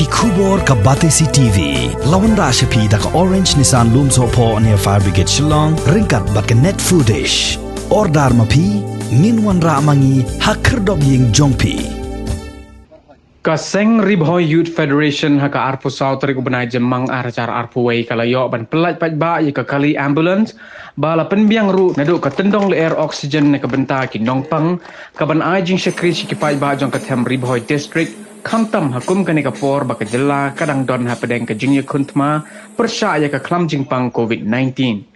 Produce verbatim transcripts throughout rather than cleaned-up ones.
Khubor ka Batesi T V la wanrah sha phi da ka Orange Nissan Lumsohphoh near Fire Brigade Shillong, ryngkat bad ka Net Foodish. Order ma phi, ngin wanrah ma ngi ha khyrdop ïing jong phi. Ka seng Ri Bhoi Youth Federation ha ka arphew saw tarik u bnai Jymmang ar hajar arphew wei ka la ïoh ban pyllait paidbah ïa ka kali ambulance ba la pynbiang ruh naduh ka tyndong lyer oxygen na ka bynta ki nongpang, ka ban ai jingshakri sha ki paidbah jong ka them Ri Bhoi District, khamtam ha kum kane ka por ba ka jylla ka dang don hapdeng ka jingïakhun thma pyrshah ïa ka khlam jingpang covid nineteen.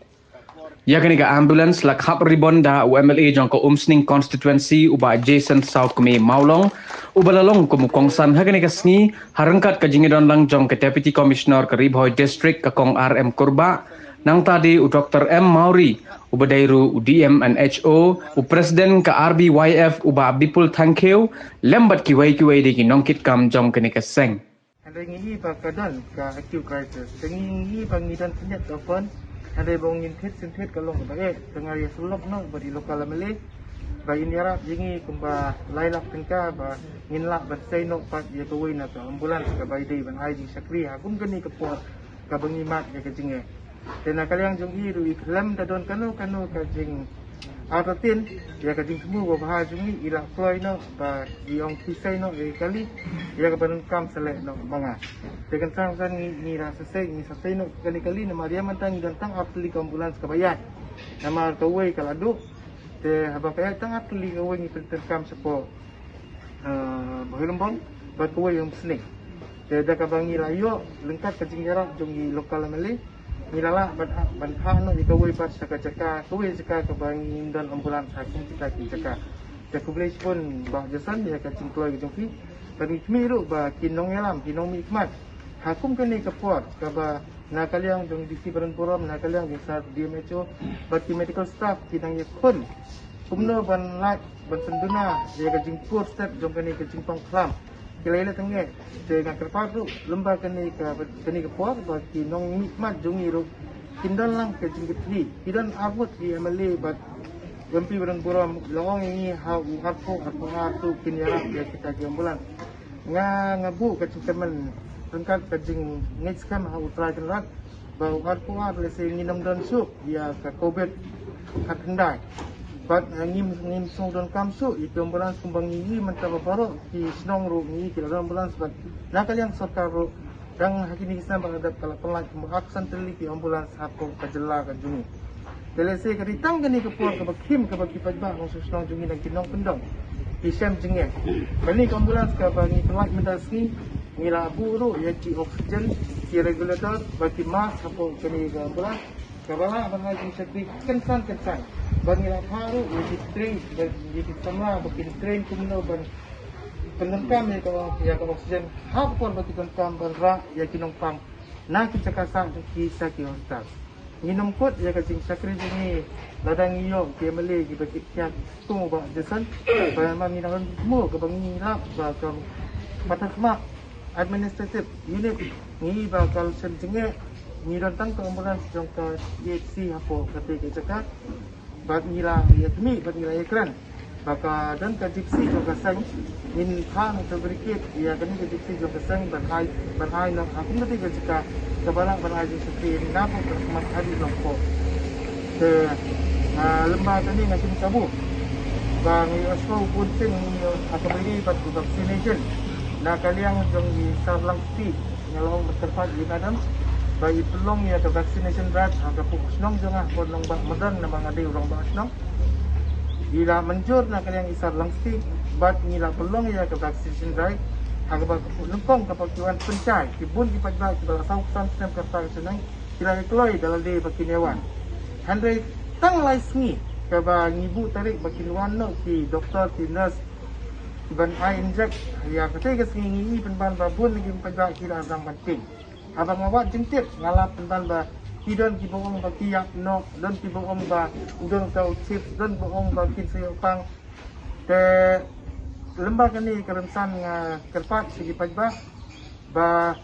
Ïa kane ka ambulance la khap ribbon da u M L A jong ka Umsning Constituency, u Bah Jason Sawkmie Mawlong, uba la long kum u kongsan ha kane ka sngi, ha ryngkat ka jingïadon lang jong ka Deputy Commissioner ka Ri Bhoi District, ka Kong R M Kurbah, nangta de u Doktor M Mawrie, uba dei ruh u D M and H O, u President ka R B Y F, u Bah Bipul Thangkhiew, lem bad kiwei kiwei de ki nongkitkam jong kane ka seng. Hynrei ngi i ba ka don ka acute crisis. Te ngi i ba ngi don khyndiat ka phone. Hynrei ba ngin thied syn thied ka long kaba eh. Te nga ïa sylloh noh bad i local M L A ba in ïarap ïa ngi kumba lai lak tyngka ba ngin lah ban sei noh pat ïa kawei na ka ambulance kaba ïadei ban ai jingshakri ha kum kane ka por kaba ngi mad ïa ka jingeh. Te na ka liang jong i ruh i khlem da don kano kano ka jingartatien ïa ka jingthmu babha jong i, i la kloi noh ba i ong phi sei noh ïa ka kali ïa kaba donkam sa leh noh ma nga. Te kynsan kynsan ngi, ngi la sa sei, ngi sa sei noh kane ka kali namar ïa mynta ngi don tang ar tylli ka ambulance kaba ïaid. Namar kawei ka la duh. Te haba ka ïaid tang ar tylli kawei ngi pyndonkam shapoh ah, Bhoirymbong bad kawei ha Umsning. Te da kaba ngi la ïoh ryngkat ka jingïarap jong i local M L A, ngi la lah ban, ban phah noh ïa kawei pat sha ka jaka, kawei jaka kaba ngim don ambulance ha kum kita ki jaka. Te khublei shibun Bah Jason ïa ka jingkloi ka jong phi. Bad ngi khmih ruh ba ki nongïalam, ki nongmihkhmat ha kum kane ka por kaba na ka liang jong D C Baranburom, na ka liang jong sir D M H O bad ki medical staff ki dang ïakhun kumno ban lait ban pynduna ïa ka jingpur stet jong kane ka jingpang khlam. Ki la ïaleh tyngeh. Te nga kyrpad ruh lyngba kane ka, kane ka por ba ki nongmihkhmat jong ngi ruh kin don lang ka jingkyrkhu. Ki don arngut ki M L A bad M P Baranburom la ong ïa ngi ha u arphew, arphew ar ruh kin ïarap ïa kita ki ambulance. Nga, nga buh ka jingkyrmen ryngkat ka jingngeit skhem ha U Trai Kynrad ba u arphew ar lehse ngin ym don shuh ïa ka covid khatkhyndai. Bad, eh, ngim, ngim sngewdonkam shuh ïa ki ambulance kumba ngi i mynta ba baroh ki shnong ruh ngi i ki la don ambulance bad na ka liang sorkar ruh dang ha kine ki snem ba la dep ka la pynlait kumba arphew san tylli ki ambulance hapoh ka jylla ka jong ngi. Te lehse ka dei tang kane ka por kaba khim kaba ki paidbah nongshong shnong jong ngi na ki nongkyndong ki shem jingeh. Kane ka ambulance kaba ngi pynlait mynta ka sngi ngi la buh ruh ïa ki oxygen, ki regulator bad ki mask hapoh kane ka ambulance kaba lah ban ai jingshakri kynsan kynsan. Bad ngi la phah ruh ïa ki tray bad ïa ki samla ba kin train kumno ban pyndonkam ïa ka, ïa ka oxygen ha ka por ba ki donkam ban rah ïa ki nongpang na ki jaka sah jong ki sha ki hospital. Ngin ym kut ïa ka jingshakri jong ngi lada ngi ïoh ki M L A kiba kit kiad kum u Bah Jason. Ba ma ngi nang rung mo kaba ngi lap ba ka pateng khmat administrative unit ngi ba ka shem jingeh ngi don tang ka ambulance jong ka T H C hapoh kata ka jaka. Bad ngi la ïa khmih bad ngi la ïa kren ba ka don ka gypsy jong ka seng, ngin phah noh ka brigade ïa kane ka gypsy jong ka seng ban ai, ban ai noh ha kum kata ka jaka kaba lah ban ai jingshakri na pdeng ka khmat ha ri Nongpoh. Te, ah, lyngba kane nga sngewbha ba ngi ïohsngew bun sien ngi ïoh ha ka bynta bad ka vaccination na ka liang jong i Sir Langsti. Nga la ong ba kyrpad ïa i madam ba i pynlong ïa ka vaccination drive ha ka pdeng shnong jong nga, pdeng Nongbah Mardon namar nga dei u rangbah shnong. I la mynjur na ka liang i Sir Langsti bad ngi la pynlong ïa ka vaccination drive ha kaba ka pdeng nyngkong kaba ki wan pynshai ki bun ki paidbah kiba la saw san snem ka rta ka shnong ki la ïa kloi da lade ba kin ïa wan. Hynrei tang lai sngi kaba ngi buh tarik ba kin wan noh ki doktor ki nurse ban ai inject ïa kata ka sngi ngi i pynban ba bun ki paidbah ki la dang ban tieng. Haba nga wad jingtip nga la pynban ba ki don kiba ong ba ki ïap noh, don kiba ong ba u don ka u chip, don ba ong ba kin sa ïoh pang. Te lyngba kane ka rynsan nga kyrpad sha ki paidbah ba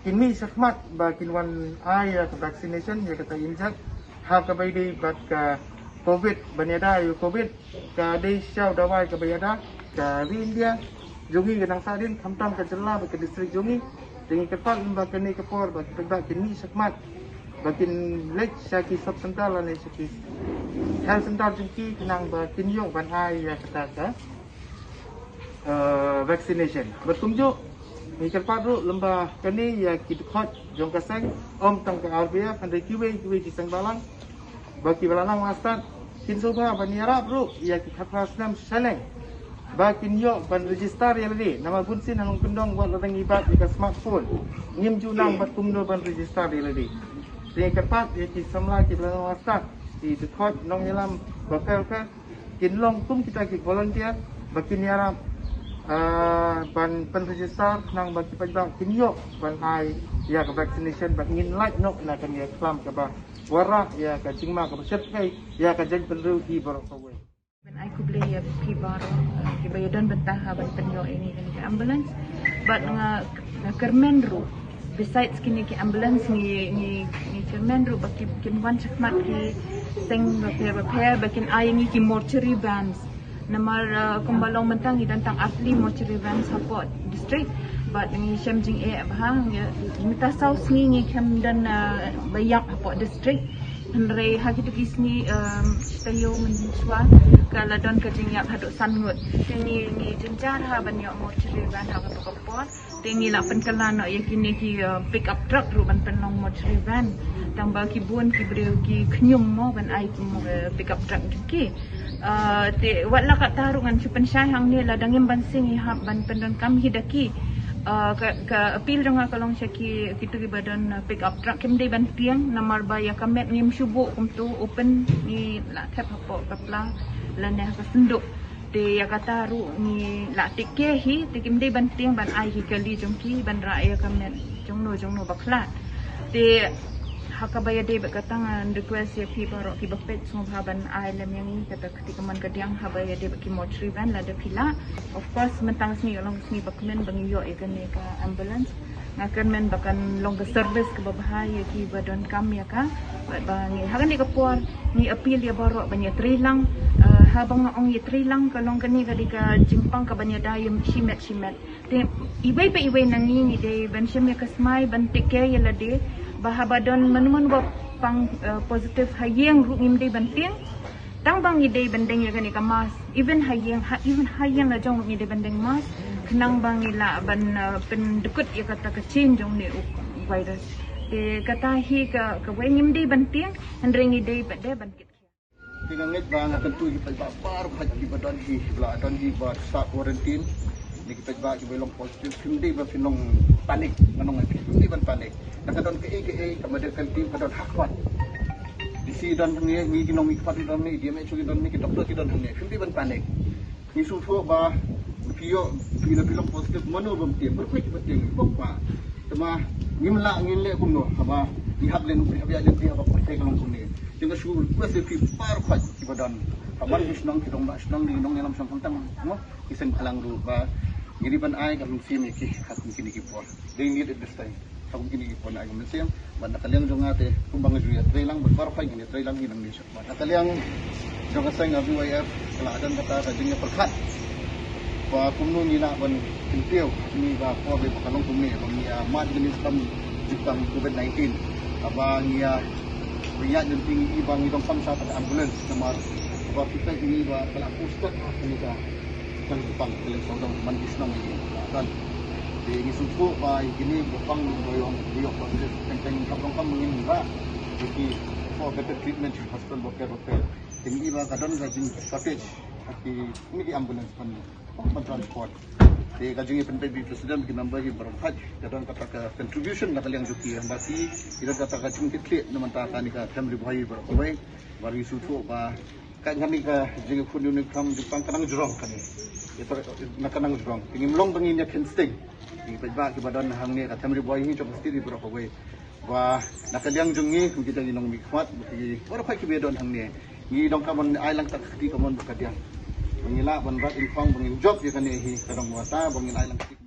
kin mih shakhmat ba kin wan ai ïa ka vaccination ïa kata inject ha kaba ïadei bad ka covid ban ïada ïa u covid. Ka dei sha u dawai kaba ïada ka ri India jong ngi ka nang sahdien khamtam ka jylla bad ka district jong ngi. Te ngi kyrpad lem ba kane ka por ba ki paidbah kin mih shakhmat ba kin leit sha ki sub center lane sha ki health center jong ki khnang ba kin ïoh ban ai ïa kata ka, eh, vaccination. Bad kumjuh ngi kyrpad ruh lem ba kane ïa ki dkhot jong ka seng, ym tang ka R B F hynrei kiwei kiwei ki seng balang ba ki ba la nang la stad kin sngewbha ban ïarap ruh ïa ki khatphra snem shaleng ba kin ïoh ban register ïa lade. Namar bunsien ha nongkyndong wat la dang i bat ïa ka smartphone, ngim ju nang bad kumno ban register ïa lade. Te ngi kyrpad ïa ki samla ki ba la nang la stad, ki dkhot nongïalam bapher bapher kin long kum kita ki volunteer ba kin ïarap, ah, ban pynregister khnang ba ki paidbah kin ïoh ban ai ïa ka vaccination bad ngin lait noh na kane ka khlam kaba wanrah ïa ka jingma kaba shyrkhei ïa ka jaitbynriew hi baroh kawei. Ban ai khublei ïa phi baroh, eh, kiba ïadon bynta ha ban pynïoh ïa ngi kane ka ambulance. Bad nga, nga kyrmen ruh, besides kine ki ambulance, ngi, ngi, ngi kyrmen ruh ba ki, kin wan shakhmat ki seng bapher bapher ba kin ai ïa ngi ki mortuary vans. Namar, eh, kumba long mynta ngi don tang artylli mortuary vans hapoh district. Bad ngi shem jingeh bha, ngi, mynta saw sngi ngi khlem don, eh, ba ïap hapoh district. Hynrei ha kito ki sngi, em, shi taïew mynshuwa ka la don ka jingïap haduh san ngut. Te ngi, ngi jynjar ha ban ïoh mortuary van ha kato ka por. Te ngi la pynkylla noh ïa kine ki, eh, pick up truck ruh ban pynlong mortuary van. Tang ba ki bun ki briew ki khñium mo ban ai, eh, pick up truck jong ki. Eh, te wat la katta ruh ngan shu pynshai hangne, lada ngim banse ngi hap ban pyndonkam hi da ki. Eh, ka, ka appeal jong nga ka long sha ki, kito kiba don, eh, pick up truck, kim dei ban tieng namar ba ïa ka met ngim shu buh kumto, open ngi la thep hapoh ka pla lane ha ka synduk. Te ïa kata ruh ngi la take care hi, te kim dei ban tieng ban ai ki kali jong ki ban rah ïa ka met jongno jongno ba khlad. Te ha kaba ïadei bad kata ngan request ïa phi baroh kiba peit, sngewbha ban ai lem ïa ngi kata ka kti kamon kadiang haba ïadei bad ki mortuary van lada phi lah. Of course mynta ka sngi ka long sngi ba kmen ba ngi ïoh ïa kane ka ambulance. Nga kyrmen ba kan long ka service kaba bha ïa kiba donkam ïa ka. Bad ba ngi ha kane ka por ngi appeal ïa baroh ban ïatreilang. Eh, haba nga ong ïatreilang ka long kane ka dei ka jingpang kaban ïada ïa shimet shimet. Te iwei pa iwei na ngi ngi dei ban shem ïa ka smai ban take care ïa lade. Ba haba don mano mano ba pang, eh, positive ha ïing ruh ngim dei ban tieng. Tang ba ngi dei ban deng ïa kane ka mask. Even ha ïing, ha, even ha ïing la jong ruh ngi dei ban deng mask. Khnang ba ngi lah ban, eh, pyndkut ïa kata ka chain jong une u virus. Te kata hi ka, kawei, ngim dei ban tieng, hynrei ngi dei pat de ban kit khia. Te nga ngeit ba nga kyntu ïa ki paidbah baroh kiba don hi, ba la don hi ba sah quarantine. Ïa ki paidbah kiba long positive, phim dei ba phin long panic, nga ong ïa phi, phim dei ban panic. Ka don kaei kaei, ka medical team ka don ha khmat. D C don hangne, ngi ki nongmihkhmat ki don hangne, D M H O ki don hangne, ki doktor ki don hangne, phim dei ban panic. Ngi sngewthuh ba phi ïoh, phi la, phi long positive, mano bym tieng, baroh kiba tieng, bym pah. Te ma ngim lah ngin leh kumno haba ngi hap lynti, haba ïa lynti haba pyrthei ka long kumne. Te nga shu request ïa phi baroh kiba don ha man ki shnong, ki rangbah shnong, ki nongïalam shnong, khamtam mo ki seng bhalang ruh ba ngi dei ban ai ka mynsiem ïa ki ha kum kine ki por. They need it this time. Ha kum kine ki por, ai ka mynsiem. Bad na ka liang jong nga te kumba nga ju ïatreilang bad baroh ngin ïatreilang, ngi nangne shakhmat. Na ka liang jong ka seng R B Y F ka la don kata ka jingïapyrkhat ba kumno ngi lah ban kyntiew ïa kane ka por ba ka long kumne, ba ngi ïa mad ïa kane ka kam jingpang covid nineteen. Haba ngi ïa, ba ïa jingpang, ngi ba ngi donkam sa ka ambulance namar ba phi peit ngi ba ka la posted ha kane ka jingpang ka leng sawdong man ki shnong ïa ngi. Kan te ngi sngewthuh ba ïa kine ba pang ba ïoh, ba ïoh positive, teng teng hap donkam ba ngin rah ïa ki for better treatment hospital bapher bapher. Te ngi ba ka don ka jing shortage ha ki, kine ki ambulance ban, ban transport. Te ka jingïapynbeit bad president, ki member hi baroh, ka don kata ka contribution na ka liang jong ki, ba ki, ki don kata ka jingkitkhlieh na bynta kane ka family bhoi baroh kawei. Ba ngi sngewthuh ba ka, kane ka jingïakhun ïa une u kam jingpang ka nang jrong kane. Ïa, na ka nang jrong. Te ngim long ba ngin ïa kheiñ sting. Ki paidbah kiba don hangne, ka family bhoi hi jong ka state hi baroh kawei. Ba na ka liang jong ngi kum kita ki nongmihkhmat, ba ki baroh kiba don hangne, ngi donkam ban ai lang kata ka kti kamon ba kadiang. Ba ngi lah ban rat ïa ka pang, ba ngin jop ïa kane hi ka dong wata, ba ngin ai lang kti.